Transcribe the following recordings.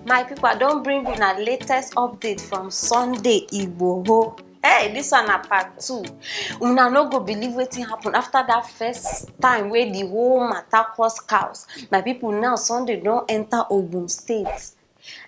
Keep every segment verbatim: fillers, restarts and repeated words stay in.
My people, I don bring una latest update from Sunday Igboho. Hey, this one na part two. Una no go believe wetin happen after that first time wey the whole matter cause chaos. My people, now Sunday don enter Ogun State.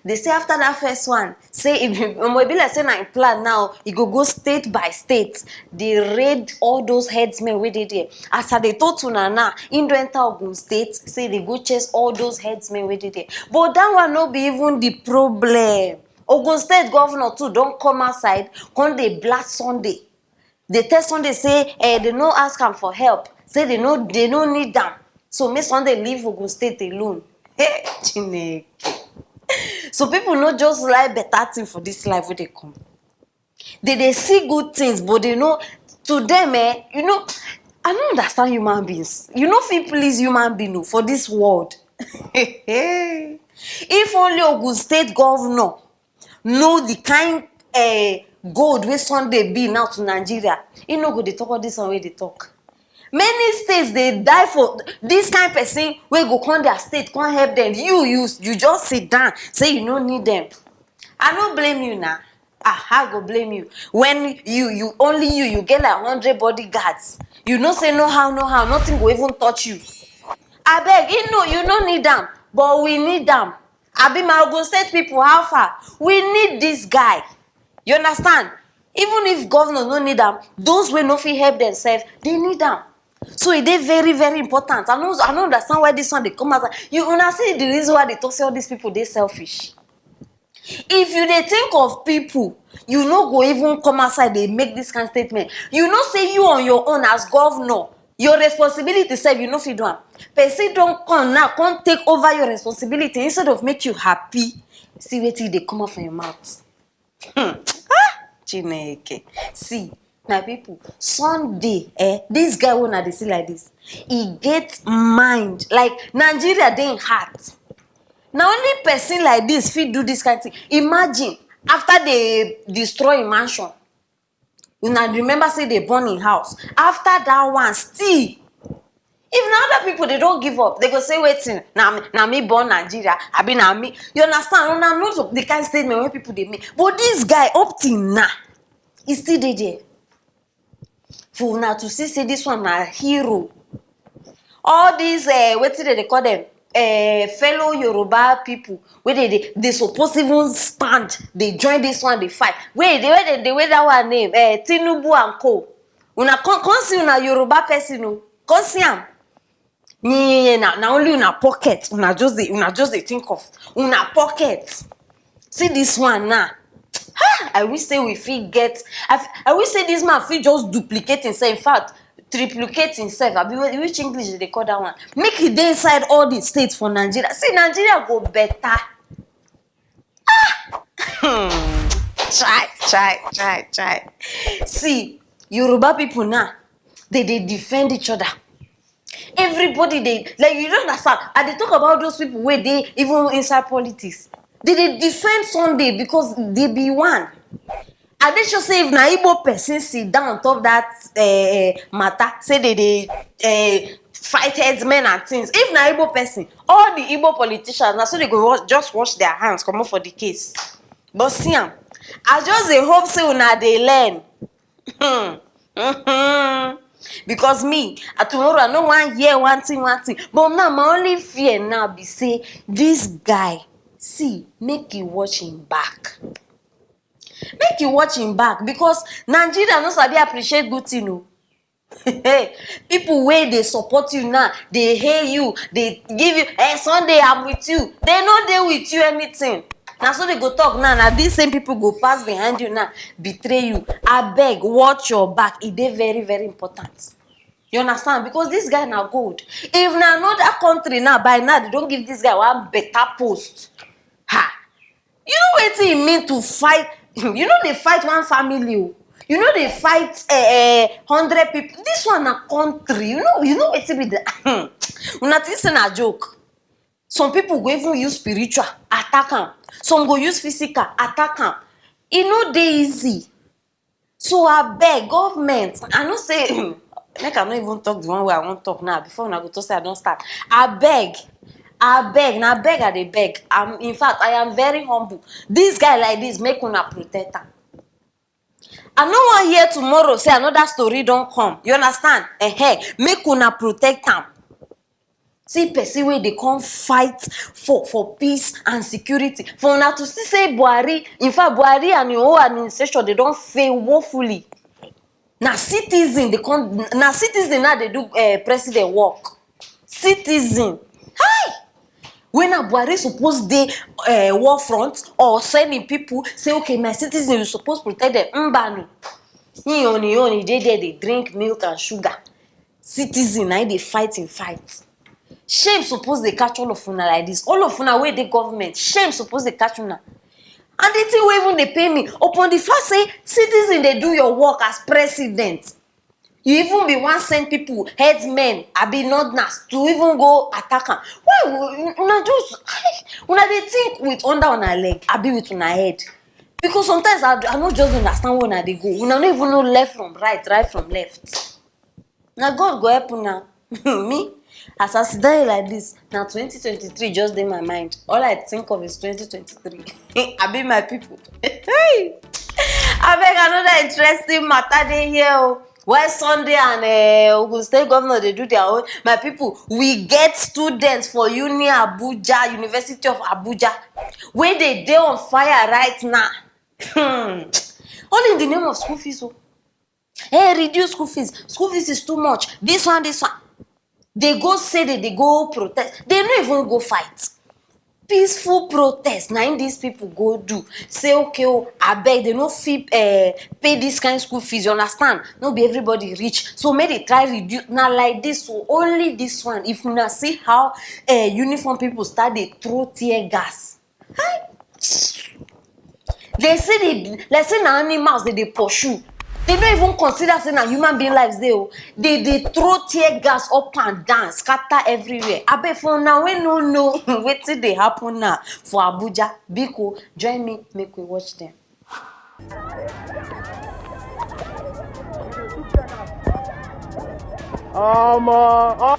They say after that first one, say e be, omo, e be like say na im plan now. E go go state by state. They raid all those headsmen wey dey there. As I dey talk to una now, im don enter Ogun State, say they go chase all those headsmen wey dey there. But that one no be even the problem. Ogun State governor too don come outside, come dey blast Sunday. They tell Sunday say, eh, they no ask am for help, say they no, they no need am. So make Sunday leave Ogun State alone. Hey, Chineke. So people no just like better thing for this life wey dey come. They dey see good things, but they no, to them, eh, you know, I no understand human beings. You no fit please human being o for this world. If only Ogun State governor know the kind, eh, gold wey Sunday be now to Nigeria, he no go dey talk all this one wey dey talk. Many states dey die for this kind person wey go come their state, come help them. You, you, you just sit down, say you no need them. I no blame you na. Ah, I go blame you. When you, you, only you, you get like hundred bodyguards. You know say no how, no how, nothing go even touch you. Abeg, you know, you no need am, but we need am. Abi my Ogun State people, how far? We need this guy. You understand? Even if governor no need am, those wey no fit help themselves, they need am. So e dey very, very important. I no, I no understand why this one dey come out. You, una see the reason why they talk say all these people dey selfish. If you dey think of people, you no go even come outside dey make this kind statement. You know say you on your own as governor, your responsibility sef, you no fit do am. Person don come now, come take over your responsibility. Instead of make you happy, see wetin dey come out from your mouth. Hmm. Ah, Chineke. See, my people, Sunday, eh, this guy wey una dey see like this, he get mind. Like, Nigeria dey im heart. Na only person like this fit do this kind thing. Imagine, after they destroy im mansion, una remember say they burn im house. After that one, still, if na other people, they don give up, they go say, "Wetin? Na, na me born Nigeria, abi na me?" You understand? Una know the kind statement wey people dey make. But this guy, up till now, he still dey there. For una to see say this one na hero. All these, eh, wetin dem dey call them, eh, fellow Yoruba people wey dey, dey, dey suppose even stand, dey join this one, dey fight. Wait, the way, the, the way that one name, eh, Tinubu and co. Una come, come see una Yoruba person o. Come see am. Nye, nye, nye, na, na only una pocket. Una just dey, una just dey think of una pocket. See this one now. Ha! I wish say we fit get, I, f- I wish say this man fit just duplicate himself. In fact, triplicate himself. Abi whi- which English they call that one? Make he dey inside all the states for Nigeria. See, Nigeria go better. Ah! Hmm. Try, try, try, try. See, Yoruba people now, they, they defend each other. Everybody, they, like, you don't understand. I dey talk about those people where they even inside politics. They, they defend Sunday because they be one. I dey sure say if na Igbo person sit down on top that, eh, matter, say they dey, eh, fight headsmen and things. If na Igbo person, all the Igbo politicians, na so they go wa- just wash their hands, comot for the case. But see am, I just dey hope say una dey learn. Hmm. Mhm. Because me, uh, tomorrow I no wan hear one thing, one thing. But now my only fear now be say this guy, see, make he watch him back. Make you watch him back, because Nigeria no sabi appreciate good thing o. People wey dey support you now, dey hail you, dey give you, "Eh, Sunday, I'm with you." They no dey with you anything. Na so they go talk now. Na these same people go pass behind you now, betray you. Abeg, watch your back. E dey very, very important. You understand? Because this guy na gold. If na another country now, by now they don give this guy one better post. Ha! You know wetin e mean to fight? You know they fight one family o. You know they fight, eh, eh, hundred people. This one na country. You know, you know wetin be the una think say na joke. Some people go even use spiritual attack am. Some go use physical attack am. E no dey easy. So abeg, government, I know say make I no even talk the one wey I wan talk now before una go talk say I don start. Abeg, Abeg, na beg I dey beg. I'm, in fact, I am very humble. This guy like this, make una protect am. I no wan hear tomorrow say another story don come. You understand? Ehe, make una protect am. See person wey dey come fight for, for peace and security. For una to see say Buhari, in fact, Buhari and im whole administration, they don fail woefully. Na citizen dey come, na citizen now dey do, eh, president work. Citizen. Hi! When na Buhari suppose dey, eh, war front or sending people, say, "Okay, my citizen, you suppose protect them." Mbanu. He on him own, he dey there, dey drink milk and sugar. Citizen, na him dey fight him fight. Shame suppose dey catch all of una like this. All of una wey dey government, shame suppose dey catch una. And the thing wey even dey pain me, upon the fact say citizen dey do your work as president, you even be wan send people, headsmen, abi northerners, to even go attack am. Why u-, una just, una dey think with under una leg, abi with una head? Because sometimes I, I no just understand where una dey go. Una no even know left from right, right from left. Na God go help una. Me, as I sit down here like this, na twenty twenty-three just dey my mind. All I think of is twenty twenty-three. Abi, my people. Hey! Abeg, another interesting matter dey here o. While Sunday and, eh, Ogun State governor dey do their own, my people, we get students for Uni Abuja, University of Abuja, wey dey dey on fire right now. Hmm. All in the name of school fees o. Hey, reduce school fees. School fees is too much. This one, this one. They go say that they go protest. They no even go fight. Peaceful protest. Na im these people go do. Say, "Okay, oh, abeg, they no fit, eh, pay this kind school fees." You understand? No be everybody rich. So make they try reduce. Na like this, so only this one. If una see how, eh, uniform people start dey throw tear gas. Hi! They see the, like say na animals they dey pursue. They no even consider say na human being lives dey o. They dey throw tear gas up and down, scatter everywhere. Abeg, for una wey no know wetin dey happen now for Abuja, biko, join me, make we watch them. Omo, oh.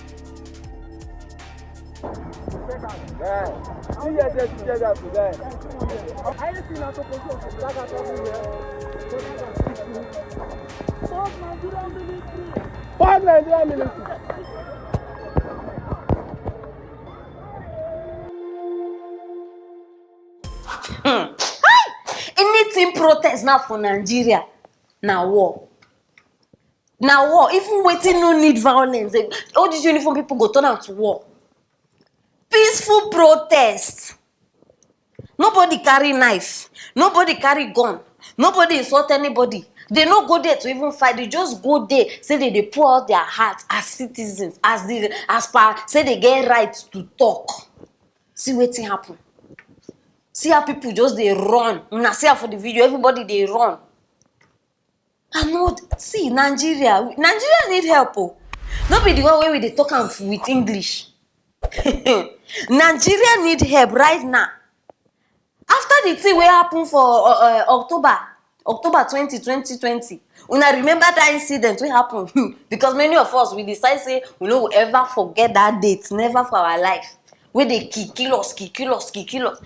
Fuck Nigerian military. Hmm. Hi! Anything protest now for Nigeria, na war. Na war. Even wetin no need violence, eh, all these uniform people go turn am to war. Peaceful protest. Nobody carry knife. Nobody carry gun. Nobody insult anybody. They no go there to even fight. They just go there, say they dey pour out their heart as citizens, as the, as per say they get right to talk. See wetin happen. See how people just dey run. Una see am for the video. Everybody dey run. I know. See, Nigeria, Nigeria need help o. No be the one wey we dey talk am with English. Nigeria need help right now. After the thing wey happen for, uh, uh, October, October twenty, twenty twenty, una remember that incident wey happen? Because many of us, we decide say we no go ever forget that date, never for our life. Wey dey kill, kill us, kill, kill us, kill, kill us.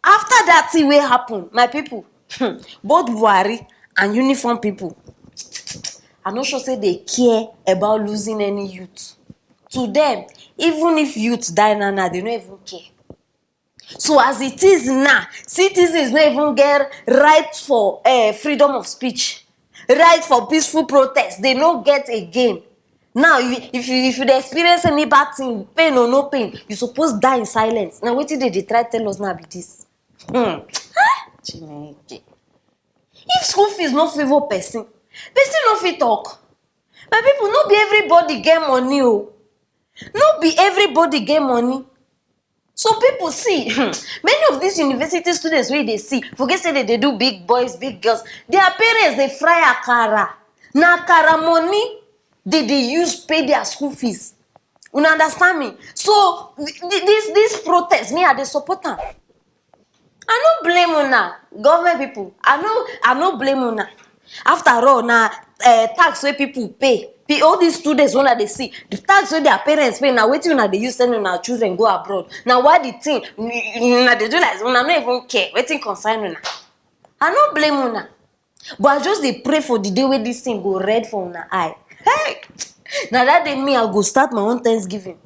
After that thing wey happen, my people, both Buhari and uniform people, I no sure say they care about losing any youth. To them, even if youth die now, now, they no even care. So as it is now, citizens no even get right for, eh, freedom of speech, right for peaceful protest. They no get again. Now, if, if you, if you dey experience any bad thing, pain or no pain, you suppose die in silence. Now, wetin they dey try tell us now be this? Hmm. Ah, Chineke. If school fees no favour person, person no fit talk. My people, no be everybody get money o. No be everybody get money. So people see, many of these university students wey you dey see, forget say they dey do big boys, big girls. Their parents dey fry akara. Na akara money they dey use pay their school fees. Una understand me? So th-, th-, this, this protest, me, I dey support am. I no blame una, government people. I no, I no blame una. After all, na, eh, tax wey people pay, Pe- all these students wey una dey see, the tax wey their parents pay, na wetin una dey use send una children go abroad. Na why the thing, una dey do like una no even care wetin concern una. I no blame una, but I just dey pray for the day wey this thing go red for una eye. Hey! Na that day me, I go start my own Thanksgiving.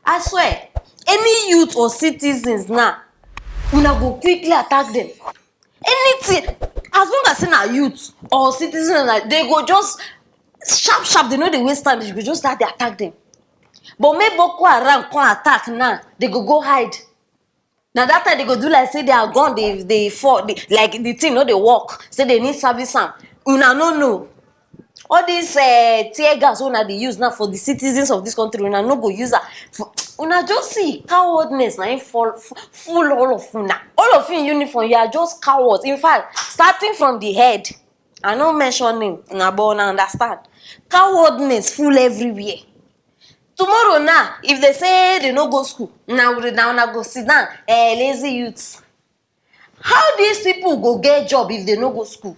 I swear, any youth or citizens now, una go quickly attack them. Anything, as long as say na youth or citizens, na, they go just sharp sharp, they no dey waste time, they go just start dey attack them. But make Boko Haram come attack now, they go go hide. Na that time they go do like say their gun dey dey fall, dey, like the thing no dey work, say they need service am. Una no know. All this uh, tear gas wey una dey use now for the citizens of this country, una no go use am. For, una just see cowardness, na im fall, f- full all of una. All of you in uniform, you are just cowards. In fact, starting from the head, I no mention name, una but una understand. Cowardness full everywhere. Tomorrow now, if they say they no go school, now now una go sit down, eh, lazy youths. How these people go get job if they no go school?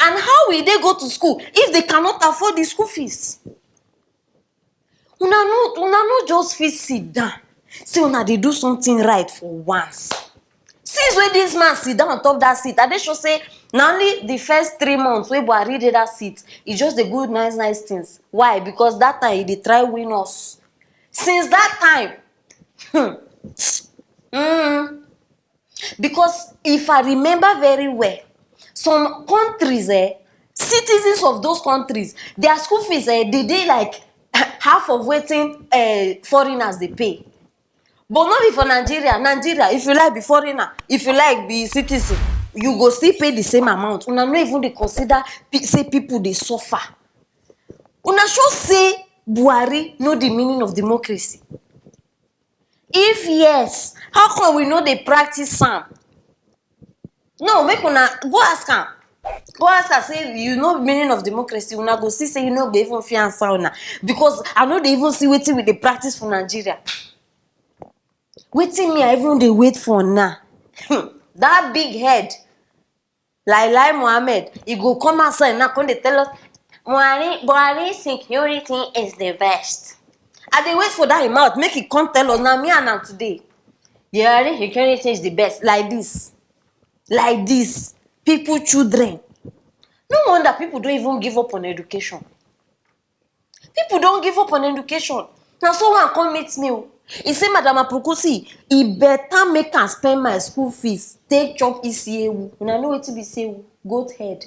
And how will they go to school if they cannot afford the school fees? Una no, una no just fit sit down. See, una dey do something right for once. Since when this man sit down on top that seat, I dey sure say na only the first three months wey Buhari dey that seat, he just dey good nice nice things. Why? Because that time he dey try win us. Since that time, hmm, mm, because if I remember very well, some countries, eh, citizens of those countries, their school fees, eh, they dey like half of wetin, eh, foreigners dey pay. But no be for Nigeria. Nigeria, if you like be foreigner, if you like be citizen, you go still pay the same amount. Una no even dey consider pe- say people dey suffer. Una sure say Buhari know the meaning of democracy? If yes, how come we no dey practice am? No, make una go ask am. Go ask am say you know meaning of democracy. Una go see say you no go even fit answer una, because I no dey even see wetin we dey practice for Nigeria. Wetin me I even dey wait for now? Hmm, that big head, Lai Lai Mohammed, he go come outside now, come dey tell us, Buhari, Buhari security is the best. I dey wait for that him mouth, make he come tell us. Now me and am today. Buhari security is the best. Like this. Like this. People children. No wonder people don't even give up on education. People don't give up on education. Now someone come meet me o. He say, Madam Apukusi, he better make am spend my school fees, take chop E C A wu. Una know wetin be say wu? Goat head.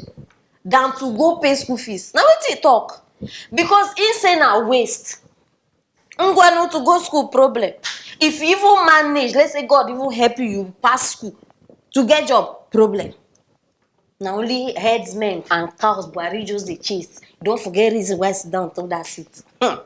Than to go pay school fees. Now wetin he talk? Because he say na waste. Ngwanu, to go school problem. If you even manage, let's say God even help you, you pass school, to get job, problem. Na only headsmen and cows Buhari just dey chase. Don't forget reason why sit down on top that seat. Hmm.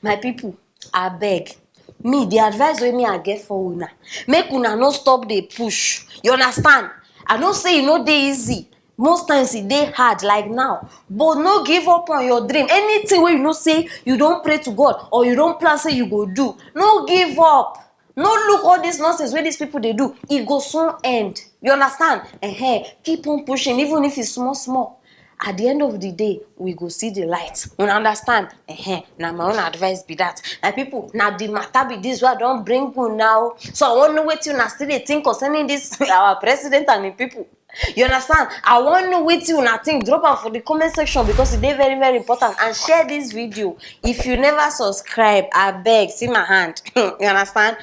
My people, I beg. Me, the advice wey me I get for una, make una no stop dey push. You understand? I know say e no dey easy. Most times e dey hard like now, but no give up on your dream. Anything wey you know say you don pray to God or you don plan say you go do, no give up. No look all this nonsense wey these people dey do. E go soon end. You understand? Ehen. Keep on pushing, even if it's small, small. At the end of the day, we go see the light. Una understand? Ehen. Na my own advice be that. My people, na the matter be this wey I don bring una o. So I wan know wetin una still dey think concerning this our president and him people. You understand? I wan know wetin una think. Drop am for the comment section because e dey very, very important. And share this video. If you never subscribe, I beg, see my hand. You understand?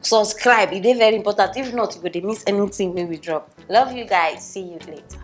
Subscribe. E dey very important. If not, you go dey miss anything wey we drop. Love you guys. See you later.